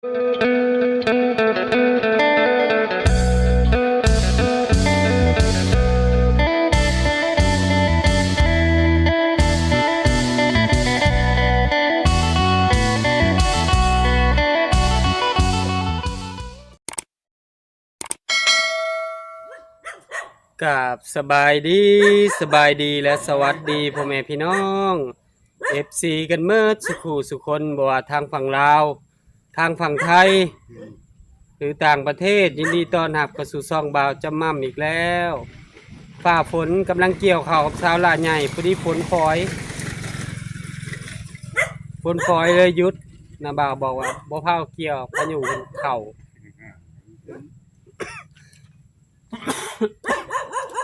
ກາບສະບາຍດີ ສະບາຍດີ ແລະ ສະຫວັດດີພໍ່ແມ່ພີ່ນ້ອງ ເອັຟຊີ ກັນເໝິດສູ່ຄູ່ສູ່ຄົນ ບໍ່ວ່າທາງຝັ່ງລາວ ທາງຝັ່ງໄທ ຫຼືຕ່າງປະເທດ. ຍິນດີຕ້ອນຮັບເຂົ້າສູ່ຊ່ອງບ່າວຈຳໝ່ຳອີກແລ້ວ. ຟ້າຝົນກຳລັງກ່ຽວເຂົ້າກັບຊາວຫຼ້າໃຫຍ່ ພໍດີຝົນຝອຍ ຝົນຝອຍເລີຍຢຸດ. ນ້າບ່າວບອກວ່າບໍ່ພາກ່ຽວ ພາຍຸເຂົ້າ.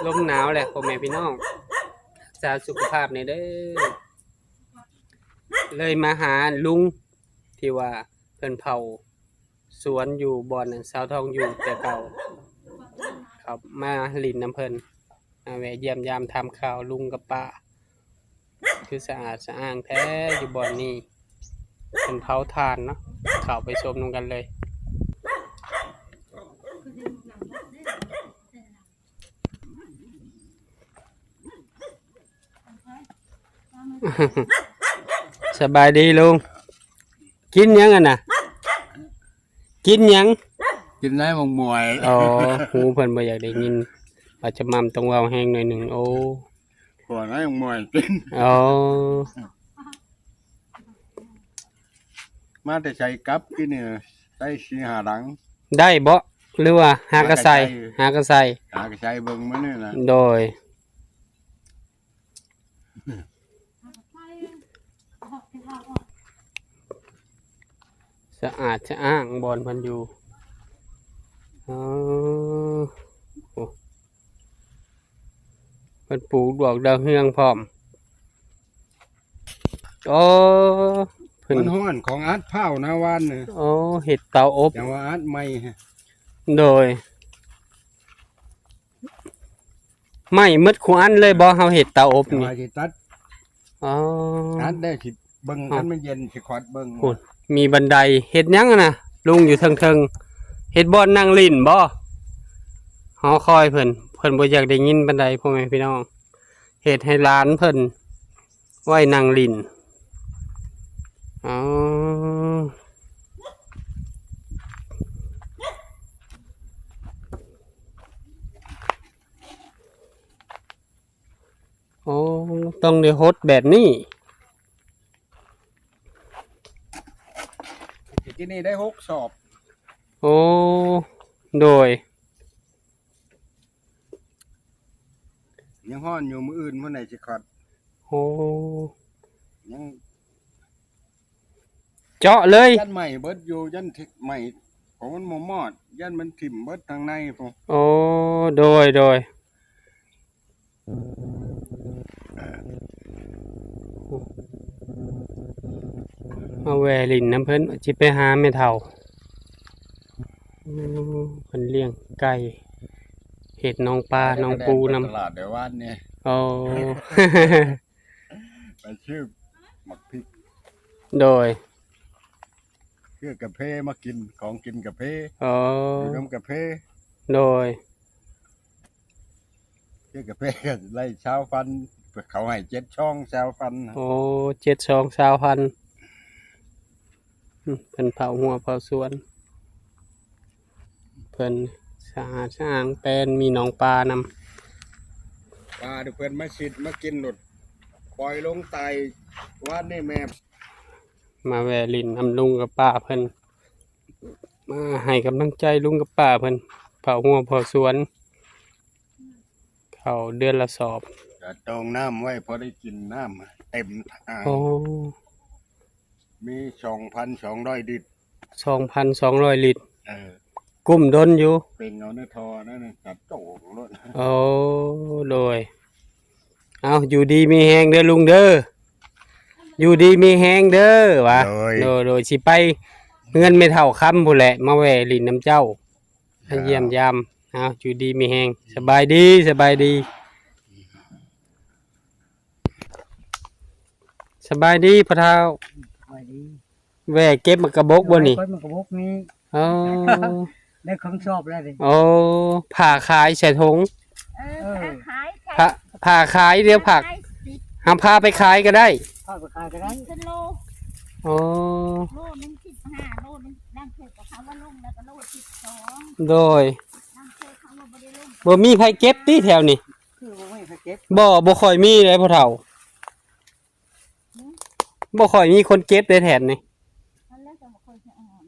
ລົມໜາວແຫຼະພໍ່ແມ່ພີ່ນ້ອງ ຮັກສາສຸຂະພາບແດ່ເດີ້. ເລີຍມາຫາລຸງທີ່ວ່າເພິ່ນເຝົ້າສວນຢູ່ບ່ອນນັ້ນ ສາວທອງຢູ່ແຕ່ເກົ່າ ເຂົ້າມາຫຼິ້ນນຳເພິ່ນ ມາແວະຢ້ຽມຢາມຖາມຂ່າວລຸງກັບປ້າ. ຄືສະອາດສະອ້າງແທ້ຢູ່ບ່ອນນີ້ ເພິ່ນເຜົາຖ່ານເນາະ. ເຂົ້າໄປຊົມນຳກັນເລີຍ. ສະບາຍດີລຸງ. ກິນຫຍັງຫັ້ນນະ? ກິນຫຍັງ? ກິນໄດ້ໝາກໝ້ວຍ. ອໍ ຫູເພິ່ນບໍ່ຢາກໄດ້ຍິນ ວ່າຈະໝ່ຳຕ້ອງເວົ້າແຮງໜ້ອຍໜຶ່ງ. ໂອ້ ຂົວໄດ້ໝາກໝ້ວຍກິນ. ອໍ ມາແຕ່ໃສກັບກິນນີ້ ໄດ້ສີ່ຫ້າຫຼັງ. ໄດ້ບໍ່ ຫຼືວ່າຫາກະໃສ່? ຫາກະໃສ່ ຫາກະໃສ່ເບິ່ງມື້ນີ້ນະ. ໂດຍ. ສະອາດສະອ້າງບ່ອນເພິ່ນຢູ່. ອໍ ໂອ້ ເພິ່ນປູກດອກດາວເຮືອງພ້ອມ. ອໍ ເພິ່ນ ມັນຮ້ອນ ຂອງອັດພ້າວນະວານນີ້. ອໍ ເຮັດເຕົາອົບ ຈັ່ງວ່າອັດໃໝ່. ໂດຍ. ໄມ້ໝົດຄູ່ອັນເລີຍບໍ່ ເຮົາເຮັດເຕົາອົບນີ້? ວ່າຊິຕັດ. ອໍ ຕັດໄດ້ ຊິເບິ່ງ ອໍ ຄັນມັນເຢັນ ຊິຂອດເບິ່ງ. ໂອ້ ມີບັນໄດ. ເຮັດຫຍັງຫັ້ນນະ ລຸງຢູ່ເທິງໆ? ເຮັດບ່ອນນັ່ງຫຼິ້ນບໍ່? ຫໍຄອຍເພິ່ນ ເພິ່ນບໍ່ຢາກໄດ້ຍິນປານໃດ ພໍ່ແມ່ພີ່ນ້ອງ. ເຮັດໃຫ້ຫຼານເພິ່ນໄວ້ນັ່ງຫຼິ້ນ. ອໍ ໂອ້ ຕ້ອງໄດ້ຫົດແບບນີ້. ທີ່ນີ້ໄດ້ຫົກສອບ. ໂອ້ ໂດຍ. ຍັງຮ້ອນຢູ່ ມື້ອື່ນພຸ້ນໃດຊິຄັດ. ໂອ້ ຍັງເຈາະເລີຍ. ຢ້ານໄໝ້ເບິດຢູ່ ຢ້ານໄໝ້ ຂອງມັນບໍ່ມອດ ຢ້ານມັນຖິ້ມເບິດທາງໃນພຸ້ນ. ໂອ້ ໂດຍ ໂດຍ. ມາແວ່ຫຼິ້ນນຳເພິ່ນ ຊິໄປຫາແມ່ເຖົ້າ. ໂອ້ ເພິ່ນລ້ຽງໄກ່ ເຮັດໜອງປາ ໜອງປູນຳ. ຕະຫຼາດແຕ່ວານນີ້. ໂອ້ ໄປຊື້ໝາກພິກ. ໂດຍ. ຊື້ກາເຟມາກິນ ຂອງກິນກາເຟ. ອໍ ຢູ່ນຳກາເຟ. ໂດຍ. ຊື້ກາເຟກໍໄດ້ຊາວພັນ ເຂົາໃຫ້ເຈັດຊອງຊາວພັນ. ໂອ້ ເຈັດຊອງຊາວພັນ. ອືມ ເພິ່ນເຝົ້າຮົ້ວເຝົ້າສວນ ເພິ່ນສະອາດສະອ້າງ ແປນມີໜອງປານຳ. ປາທີ່ເພິ່ນມາຊິດມາກິນໂລດ ປ່ອຍລົງໃຕ້ວານນີ້ແມ່. ມາແວ່ຫຼິ້ນນຳລຸງກັບປ້າເພິ່ນ ມາໃຫ້ກຳລັງໃຈລຸງກັບປ້າເພິ່ນ ເຝົ້າຮົ້ວເຝົ້າສວນ ເຂົ້າເດືອນລະສອບ. ກະຕ້ອງນ້ຳໄວ້ ພໍໄດ້ກິນນ້ຳເຕັມຖັງ. ໂອ້ ມີສອງພັນສອງຮ້ອຍລິດ. ສອງພັນສອງຮ້ອຍລິດ. ເອີ ກຸ້ມດົນຢູ່ ເປັນເອົາໃນທໍ່ນັ້ນນະ ກັດໂຕໂລດ. ໂອ້ ໂດຍ. ເອົາ ຢູ່ດີມີແຮງເດີລຸງເດີ ຢູ່ດີມີແຮງເດີວ່າ. ໂດຍ ໂດຍ ໂດຍ. ຊິໄປເຮືອນແມ່ເຖົ້າຄຳພຸ້ນແຫຼະ ມາແວ່ຫຼິ້ນນຳເຈົ້າ ມາຢ້ຽມຢາມ. ເອົາ ຢູ່ດີມີແຮງ. ສະບາຍດີ ສະບາຍດີ. ສະບາຍດີພໍ່ເຖົ້າ. ສະບາຍດີ. ແວ່ເກັບໝາກກະບົກບໍ່ນີ້? ໄປເກັບໝາກກະບົກນີ້. ອໍ ໄດ້ເຄິ່ງຊອບແລ້ວນີ້. ໂອ້ ຜ່າຂາຍໃສ່ຖົງ. ເອີ ເອີ ຜ່າຂາຍໃສ່ ຜ່າ ຜ່າຂາຍ ດຽວຜັກ ຂາຍສິບ ຫາພາໄປຂາຍກໍໄດ້. ພາໄປຂາຍກໍໄດ້ ເປັນໂລ. ອໍ ໂລໜຶ່ງສິບຫ້າ ໂລໜຶ່ງ ລາງເທື່ອກໍເຂົາວ່າລົງແລ້ວກໍໂລສິບສອງ. ໂດຍ ລາງເທື່ອເຂົາວ່າບໍ່ໄດ້ລົງ. ບໍ່ມີໃຜເກັບຕິແຖວນີ້? ຄືບໍ່ມີໃຜເກັບ. ບໍ່ ບໍ່ຄ່ອຍມີເດ້ພໍ່ເຖົ້າ. ບໍ່ຄ່ອຍມີຄົນເກັບເດ້ແຖວນີ້. ນັ້ນແຫຼະ ຈັ່ງບໍ່ຄ່ອຍສະອອນ.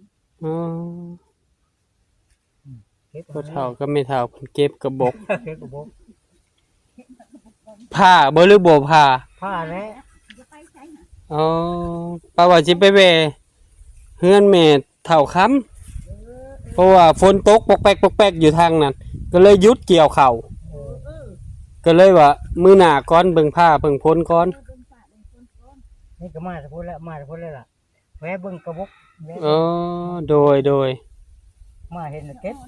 ອໍ ເກັບ ພໍ່ເຖົ້າກັບແມ່ເຖົ້າເພິ່ນເກັບກະບົກ. ເກັບກະບົກ. ຜ່າບໍ່ ຫຼືບໍ່ຜ່າ? ຜ່າແຫຼະ. ອໍ ປາວ່າຊິໄປແວ່ເຮືອນແມ່ເຖົ້າຄຳ ເພາະວ່າຝົນຕົກປອກແປກ ປອກແປກຢູ່ທາງນັ້ນ ກໍເລີຍຢຸດກ່ຽວເຂົ້າ. ເອີ ກໍເລີຍວ່າມື້ໜ້າກ່ອນ ເບິ່ງຟ້າເບິ່ງຝົນກ່ອນ. ນີ້ກໍມາແຕ່ພຸ້ນແຫຼະ ມາແຕ່ພຸ້ນແຫຼະລະ ແວະເບິ່ງກະບົກ. ອໍ ໂດຍ ໂດຍ ມາເຫັນແລ້ວເກັບ. ອໍ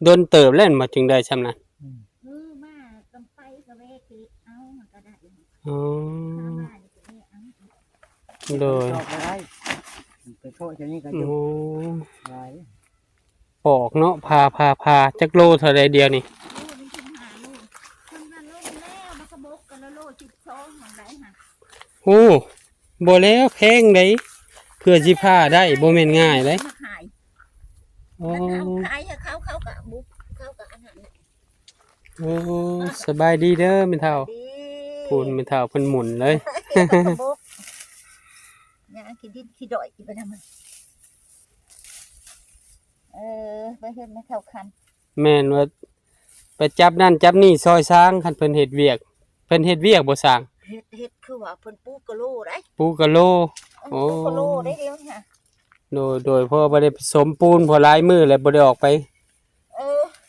ດົນເຕີບແລ້ວ ມາຈຶ່ງໄດ້ຊ່ຳນັ້ນ. ອືມ ເອີ ມາກຳໄປກະແວະເກັບເອົາ ມັນກະໄດ້. ອໍ ມານີ້ກະແວະເອົາ. ໂດຍ ດອກກໍໄດ້ ໄປເຄາະຈາກນີ້ກໍ ໂອ້ ຢູ່ຫຼາຍ. ປອກເນາະ ຜ່າ ຜ່າ ຜ່າ ຈັກໂລເທົ່າໃດດຽວນີ້? ໂລໜຶ່ງສິບຫ້າໂລ ເພິ່ນວ່າລົງແລ້ວ ໝາກກະບົກກໍລະໂລສິບສອງຫັ້ນໄດ໋ຫະ. ໂອ້ ບໍ່ແລ້ວ ແພງໃດ໋ ເພື່ອຊິຜ່າໄດ້ ບໍ່ແມ່ນງ່າຍເດ້. ມາຂາຍ ອໍ ມັນເອົາຂາຍໃຫ້ເຂົາ ເຂົາກໍບຸກ ເຂົາກໍອັນນັ້ນ. ໂອ້ ສະບາຍດີເດີແມ່ເຖົ້າ. ດີ ພຸ້ນແມ່ເຖົ້າເພິ່ນໝູນເລີຍ. ຍ່າງຂີ້ດິນຂີ້ດອຍໄປນຳມັນ. ເອີ ໄປເຮັດແມ່ເຖົ້າຄັນ. ແມ່ນວ່າໄປຈັບນັ້ນຈັບນີ້ຊ່ອຍຊ່າງ ຄັນເພິ່ນເຮັດວຽກ. ເພິ່ນເຮັດວຽກບໍ່ຊ່າງ? ເຮັດ ເຮັດ ຄືວ່າເພິ່ນປູກກະໂລໄດ໋. ປູກກະໂລ. ເອີ ໂອ້ ປູກກະໂລໄດ໋ດຽວນີ້ຫະ. ໂດຍ ໂດຍ ເພາະວ່າບໍ່ໄດ້ສົມປູນ ເພາະຫຼາຍມື້ແລ້ວບໍ່ໄດ້ອອກໄປ. ເອີ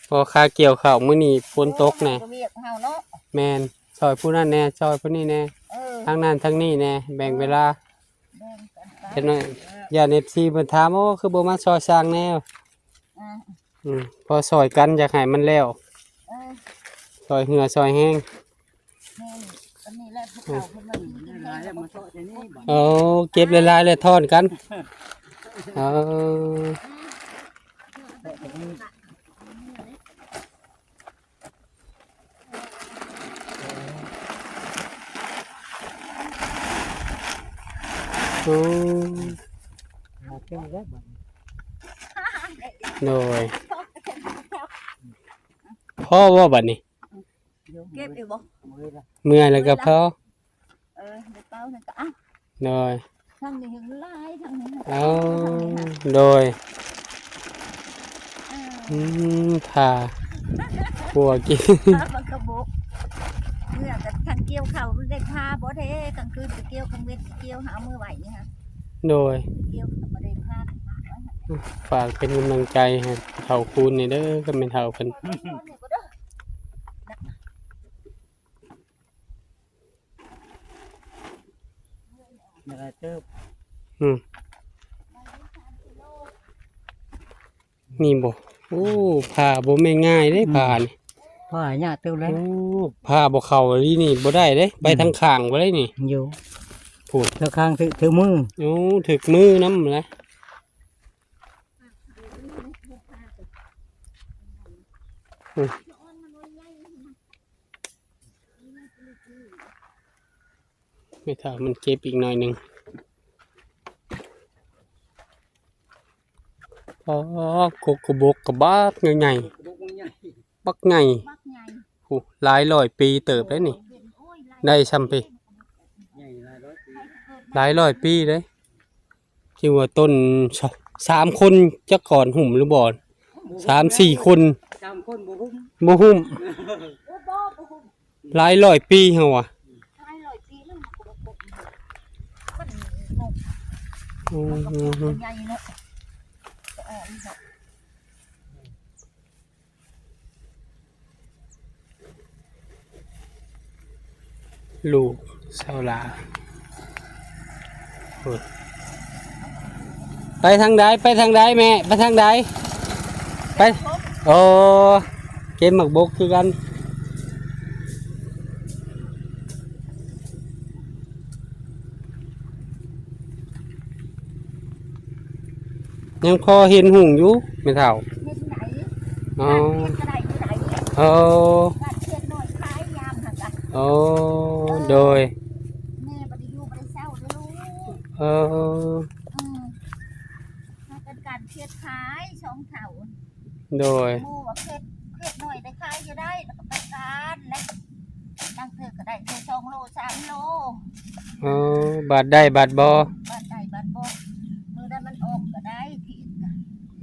ເພາະຄາກ່ຽວເຂົ້າມື້ນີ້ຝົນຕົກແນ່. ໂອ້ ວຽກເຮົາເນາະ. ແມ່ນ ຊ່ອຍຜູ້ນັ້ນແນ່ ຊ່ອຍຜູ້ນີ້ແນ່. ເອີ ທາງນັ້ນທາງນີ້ແນ່ ແບ່ງເວລາ. ເອີ ແບ່ງກັນໄປ ຈັກໜ້ອຍ ຢ້ານເອັຟຊີເພິ່ນຖາມ ໂອ້ ຄືບໍ່ມາຊ່ອຍຊ່າງແນ່. ອືມ ພໍຊ່ອຍກັນ ຢາກໃຫ້ມັນແລ້ວ. ເອີ ຊ່ອຍເຫື່ອຊ່ອຍແຮງ. ແມ່ນ ອັນນີ້ແຫຼະ ຜູ້ເຖົ້າເພິ່ນວ່າກິນ ຫຼາຍແລ້ວມາເຊາະໃສ່ນີ້ບາດ. ໂອ້ ເກັບຫຼາຍໆແລ້ວທ້ອນກັນ. ເອີ ໂອ້ ໂດຍ ພໍບໍ່ບາດນີ້? ເກັບຢູ່ບໍ່? ເມື່ອຍແລ້ວກໍພໍ. ເອີ ໄດ້ເປົ່ານັ້ນກໍເອົາ. ໂດຍ ທາງນີ້ແຮ່ງຫຼາຍ ທາງນີ້. ເອົາ ໂດຍ. ເອີ ອືມ ຖ້າ ປົວກິນ ຖ້າບັກກະບົກ ເມື່ອກັນ ຄັນກ່ຽວເຂົ້າມັນໄດ້ຖ້າບໍ່ແທ້ ກາງຄືນກໍກ່ຽວ ກາງເວັນກໍກ່ຽວ ຫາເອົາມື້ໄຫວນີ້ຫະ. ໂດຍ ກ່ຽວກໍບໍ່ໄດ້ຖ້າ. ຝາກເປັນກຳລັງໃຈໃຫ້ເຖົ້າຄູນນີ້ເດີ ກັບແມ່ເຖົ້າເພິ່ນ. ຫຼາຍເຕີບ. ອືມ ນີ້ບໍ່? ໂອ້ ຜ່າບໍ່ແມ່ນງ່າຍເດ້ ອືມ ຜ່ານີ້ ຜ່າຍາກເຕີບແລ້ວ. ໂອ້ ຜ່າບໍ່ເຂົ້າອີ່ຫຼີນີ້ ບໍ່ໄດ້ເດ້ ໄປ ອືມ ທາງຂ້າງບໍ່ໄດ້ນີ້. ຢູ່ ພຸ້ນ ທາງຂ້າງຖືກ ຖືກມື. ໂອ້ ຖືກມືນຳແຫຼະ. ອືມ ແມ່ເຖົ້າມັນເກັບອີກໜ້ອຍໜຶ່ງ. ອໍ ກົກກະບົກກະບັກໃຫຍ່ໆ ບັກໃຫຍ່ ບັກໃຫຍ່ ໂອ້ ຫຼາຍຮ້ອຍປີເຕີບແລ້ວນີ້. ໂອ້ຍ ໄດ້ຊ່ຳພີ້ ຫຼາຍຮ້ອຍປີເດ້. ທີ່ວ່າຕົ້ນ ສ- ສາມຄົນ ຈັກກ່ອນຫຸ້ມຫຼືບໍ່? ສາມສີ່ຄົນ ສາມຄົນບໍ່ຫຸ້ມ ບໍ່ຫຸ້ມ. ໂອ້ ບໍ່ ບໍ່ຫຸ້ມ. ຫຼາຍຮ້ອຍປີເຮົາວ່າ ຫຼາຍຮ້ອຍປີ ມັນກໍບໍ່ຄົບ ມັນນົກ ອືມ ມັນກໍໃຫຍ່ເນາະ. ລູກສາວຫຼ້າ ໂອ້ຍ ໄປທາງໃດ? ໄປທາງໃດແມ່? ໄປທາງໃດ? ໄປ ໂອ້ ເກັບໝາກບົກຄືກັນ. ຍັງພໍເຫັນຮຸ່ງຢູ່ແມ່ເຖົ້າ. ເຫັນໄດ໋. ອໍ ເຮັດກໍໄດ້ຢູ່ໄດ໋. ໂອ້ ການເຮັດໜ້ອຍຂາຍຍາມຫັ້ນກະ. ໂອ້ ເອີ ໂດຍ ແມ່ບໍ່ໄດ້ຢູ່ບໍ່ໄດ້ເຊົາເດີ້ລູກ. ເອີ ອືມ ຫາກັນການເຮັດຂາຍສອງເຖົ້າ. ໂດຍ ໝູ່ວ່າເຮັດ ເຮັດໜ້ອຍໄດ້ຂາຍຢູ່ໄດ໋ ແລ້ວກໍໄປການແຫຼະ ບາງເທື່ອກໍໄດ້ແຕ່ສອງໂລສາມໂລ. ອໍ ບາດໄດ້ບາດບໍ່. ບາດໄດ້ບາດບໍ່ ມື້ໃດມັນອອກກໍໄດ້ຂຽດກະ.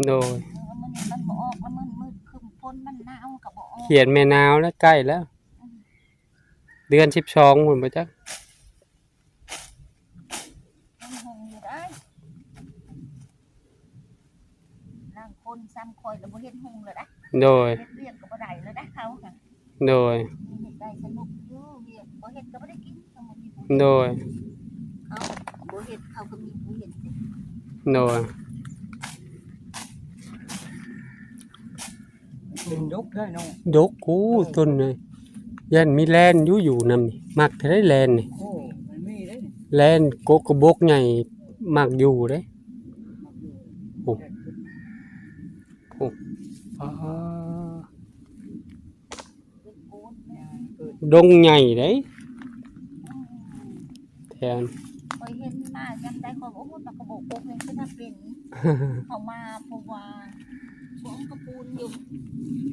ໂດຍ ເອີ ມື້ນີ້ມັນບໍ່ອອກລະ ມັນມືດຄຶ້ມຝົນມັນໜາວກໍບໍ່ອອກ. ຂຽດແມ່ນາວແລ້ວ ໃກ້ແລ້ວ ອືມ ເດືອນສິບສອງພຸ້ນບໍ່ຈັກ. ຍັງຫົງຢູ່ໄດ໋. ລາງຄົນສ່ຳຂ້ອຍລະບໍ່ເຫັນຮຸ່ງແລ້ວໄດ໋. ໂດຍ ເຮັດວຽກກໍບໍ່ໄດ້ແລ້ວໄດ໋ເຂົາຫັ້ນ. ໂດຍ ເຮັດໄດ້ສະໜຸກຢູ່ ວຽກບໍ່ເຮັດກໍບໍ່ໄດ້ກິນ. ໂດຍ ເຂົາບໍ່ເຮັດ ເຂົາກໍມີຜູ້ເຮັດ. ໂດຍ ເປັນດົກໄດ້ເນາະ. ດົກ ໂອ້ ເອີ ຕົ້ນນີ້ ຢ້ານມີແລນຢູ່ ຢູ່ນຳນີ້ ມັກແທ້ໄດ໋ແລນນີ້. ໂອ້ ມັນມີເດ້ ແລນກົກກະບົກໃຫຍ່ມັກຢູ່ເດ້. ມັກຢູ່ ໂອ້ ໂອ້ ປາ ເປັນໂກນແມ່ນ ດົງໃຫຍ່ເດ້. ແມ່ນ ຂ້ອຍເຫັນມາຍາມໃດຂ້ອຍ ໂອ້ ມັນກະບໍ່ປົກເລີຍ ຄືຖ້າເປັນ ເຂົ້າມາ ເພາະວ່າບໍ່ມີກະປູນຢູ່.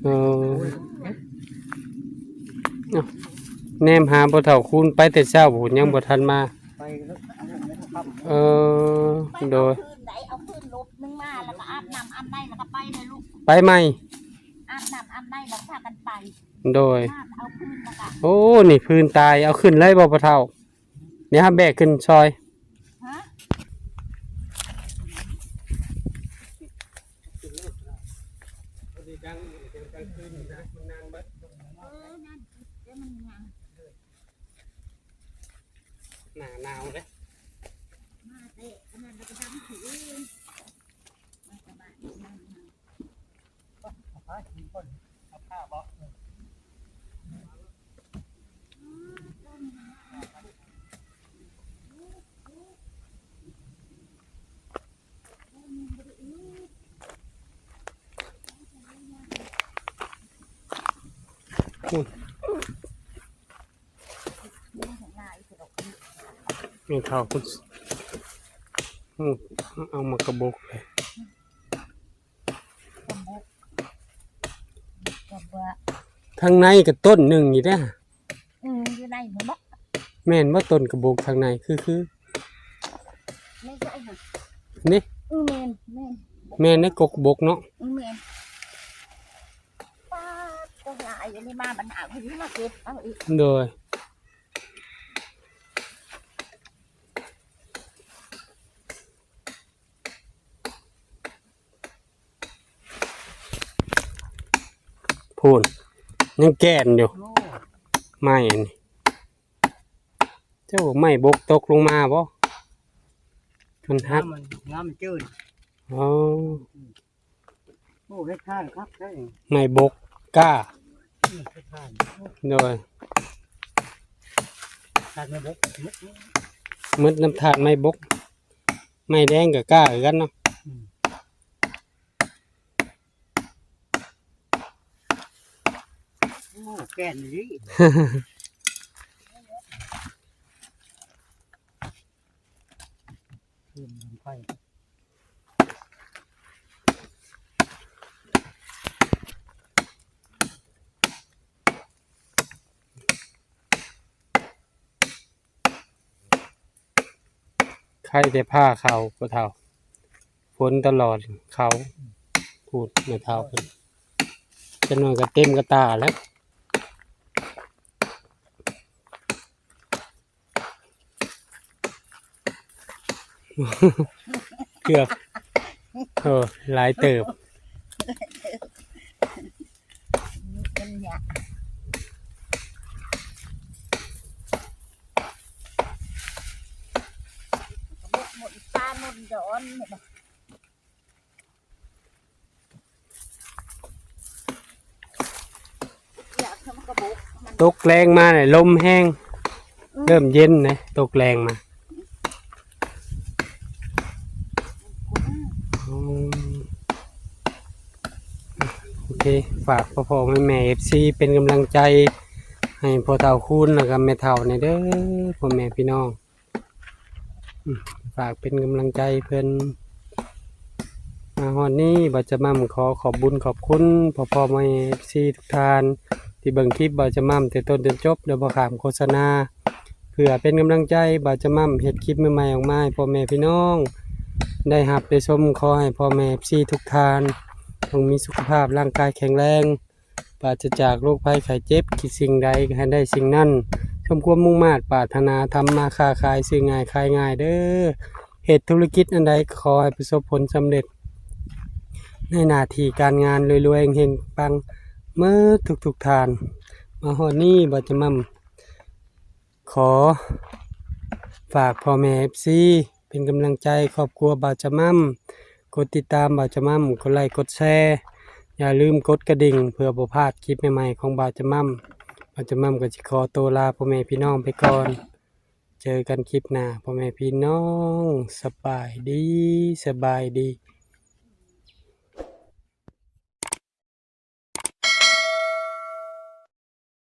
ເອີ ເອົ້າ ແນມຫາພໍ່ເຖົ້າຄູນໄປແຕ່ເຊົ້າພຸ້ນ ຍັງບໍ່ທັນມາ. ໄປແລ້ວ ເອີ ໂດຍ ເອົາຄືນໄດ໋ ເອົາຄືນລົບໜຶ່ງມາ ແລ້ວກໍອາບນ້ຳອາບໃນ ແລ້ວກໍໄປເລີຍລູກ. ໄປໃໝ່ ອາບນ້ຳອາບໃນ ແລ້ວພາກັນໄປ. ໂດຍ ມາເອົາຄືນ ແລ້ວກໍ ໂອ້ ນີ້ພື້ນຕາຍ ເອົາຂຶ້ນເລີຍບໍ່ພໍ່ເຖົ້າ? ດຽວເຮົາແບກຂຶ້ນຊ່ອຍ. ຮະ? ເອີ ນັ້ນ ດຽວມັນຫຍັງ ໜ້າໜາວເດ້. ມາແຕ່ອັນນັ້ນແລ້ວກໍດຳຄືອື່ນ ມາແຕ່ບ້ານນັ້ນ. ພຸ້ນ ແມ່ເຖົ້າເພິ່ນ ໂອ້ ເອົາໝາກກະບົກເລີຍ. ກະບົກ ກະບະ ທາງໃນກະຕົ້ນໜຶ່ງນີ້ເດ້. ອືມ ຢູ່ໃນພຸ້ນເນາະ. ແມ່ນບໍ່ ຕົ້ນກະບົກທາງໃນ ຄື ຄື ໃນໃສຫັ້ນ ນີ້? ອືມ ແມ່ນ ແມ່ນ ແມ່ນໃນກົກບົກເນາະ. ອືມ ແມ່ນ. ປາດ ຕົວຫຼາຍຢູ່ນີ້ ມາບັນຫາວ ມາເກັບເອົາອີກ. ໂດຍ. ພຸ້ນ ຍັງແກ່ນຢູ່. ໂອ້ ໄມ້ອັນນີ້ ເຈົ້າ ໄມ້ບົກຕົກລົງມາບໍ່? ມັນຫັກ ງາມ ງາມມັນຈືນ. ອໍ ໂອ້ ເຮັດທ່ານຄັກແທ້ ໄມ້ບົກກ້າ. ອືມ ເຮັດທ່ານ ໂດຍ ທ່ານໄມ້ບົກ ໝົດນຳທ່ານໄມ້ບົກ. ໄມ້ແດງກໍກ້າຄືກັນເນາະ. ອືມ ໂອ້ ແກ່ນອີ່ຫຼີ. ຄືນໄຟ ໄຄແຕ່ຜ້າເຂົາ ພໍ່ເຖົ້າ ຝົນຕະຫຼອດເຂົາ. ພູດແມ່ເຖົ້າເພິ່ນ ຈັກໜ້ອຍກໍເຕັມກະຕ່າແລ້ວ. ເກືອບ ໂອ້ ຫຼາຍເຕີບ. ຕົກແລງມານີ້ ລົມແຮງ ອືມ ເລີ່ມເຢັນເດ້ ຕົກແລງມາ. ອືມ ໂອ້ ຝາກພໍ່ໆແມ່ໆ ເອັຟຊີ ເປັນກຳລັງໃຈໃຫ້ພໍ່ເຖົ້າຄູນ ແລ້ວກໍແມ່ເຖົ້າແດ່ເດີ ພໍ່ແມ່ພີ່ນ້ອງ. ອືມ ຝາກເປັນກຳລັງໃຈເພິ່ນ. ມາຮອດນີ້ ບ່າວຈະໝ່ຳຂໍຂອບບຸນຂອບຄຸນພໍ່ໆແມ່ໆ ເອັຟຊີ ທຸກທ່ານ ທີ່ເບິ່ງຄລິບບ່າວຈະໝ່ຳແຕ່ຕົ້ນຈົນຈົບ ໂດຍບໍ່ຂ້າມໂຄສະນາ ເພື່ອເປັນກຳລັງໃຈບ່າວຈະໝ່ຳເຮັດຄລິບໃໝ່ໆອອກມາໃຫ້ພໍ່ແມ່ພີ່ນ້ອງໄດ້ຮັບໄດ້ຊົມ. ຂໍໃຫ້ພໍ່ແມ່ ເອັຟຊີ ທຸກທ່ານ ຈົ່ງມີສຸຂະພາບຮ່າງກາຍແຂງແຮງ ປາສະຈາກໂລກໄພໄຂ້ເຈັບ, ຄິດສິ່ງໃດໃຫ້ໄດ້ສິ່ງນັ້ນ ສົມຄວາມມຸ່ງມາດປາດຖະໜາ, ທຳມາຄ້າຂາຍ ຊື້ງ່າຍຂາຍງ່າຍເດີ. ເຮັດທຸລະກິດອັນໃດກໍຂໍໃຫ້ປະສົບຜົນສຳເລັດໃນໜ້າທີ່ການງານ, ລວຍໆເຮັງໆປັງໆເໝິດທຸກໆທ່ານ. ມາຮອດນີ້ ບ່າວຈະໝ່ຳຂໍຝາກພໍ່ແມ່ ເອັຟຊີ ເປັນກຳລັງໃຈຄອບຄົວບ່າວຈະໝ່ຳ, ກົດຕິດຕາມບ່າວຈະໝ່ຳ, ກົດໄລກ໌ ກົດແຊ, ຢ່າລືມກົດກະດິ່ງ ເພື່ອບໍ່ພາດຄລິບໃໝ່ໆຂອງບ່າວຈະໝ່ຳ. ບ່າວຈະໝ່ຳກໍຊິຂໍໂຕລາພໍ່ແມ່ພີ່ນ້ອງໄປກ່ອນ. ເຈີກັນຄລິບໜ້າ ພໍ່ແມ່ພີ່ນ້ອງ. ສະບາຍດີ, ສະບາຍດີ.